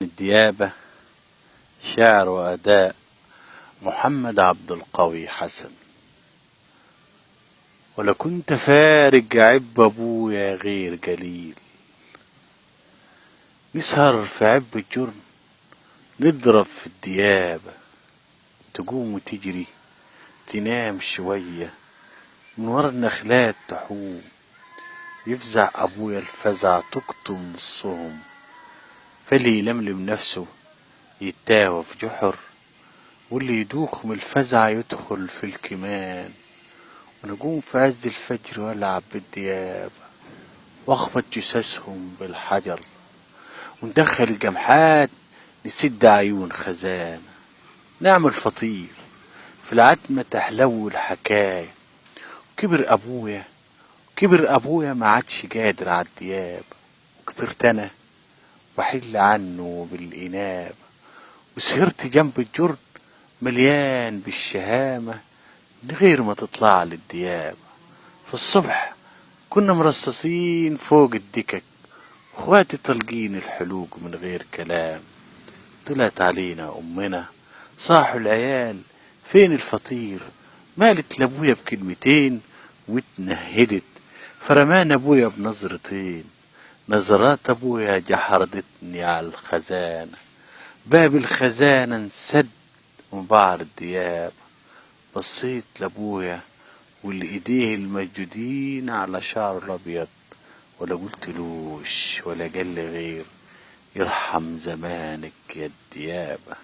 الديابة، شعر وأداء محمد عبد القوي حسن. ولا كنت فارق عب أبويا غير قليل، نسهر في عب الجرن نضرب في الديابة، تقوم وتجري تنام شوية من ورا النخلات تحوم، يفزع أبويا الفزع تقطم نصهم، فاللي يلملم نفسه يتاوى في جحر، واللي يدوخ من الفزع يدخل في الكمان. ونقوم في عز الفجر والعب بالديابة واخبط جثثهم بالحجر، وندخل الجمحات نسد عيون خزانة، نعمل فطير في العتمة تحلو الحكاية. وكبر أبويا كبر أبويا ما عادش قادر على الديابة، وكبرت أنا وحل عنه بالإنابة، وسهرت جنب الجرن مليان بالشهامة من غير ما تطلع للديابة. في الصبح كنا مرصصين فوق الدكك، اخواتي طالقين الحلوق من غير كلام. طلعت علينا أمنا، صاحوا العيال فين الفطير؟ مالت لأبويا بكلمتين واتنهدت، فرمان أبويا بنظرتين، نظرات أبويا جحردتني على الخزانة. باب الخزانة انسد من بعر الديابة. بصيت لأبويا واللي ايديه المشدودين على شعره الأبيض، ولا قلتلوش ولا قال لي غير يرحم زمانك يا الديابة.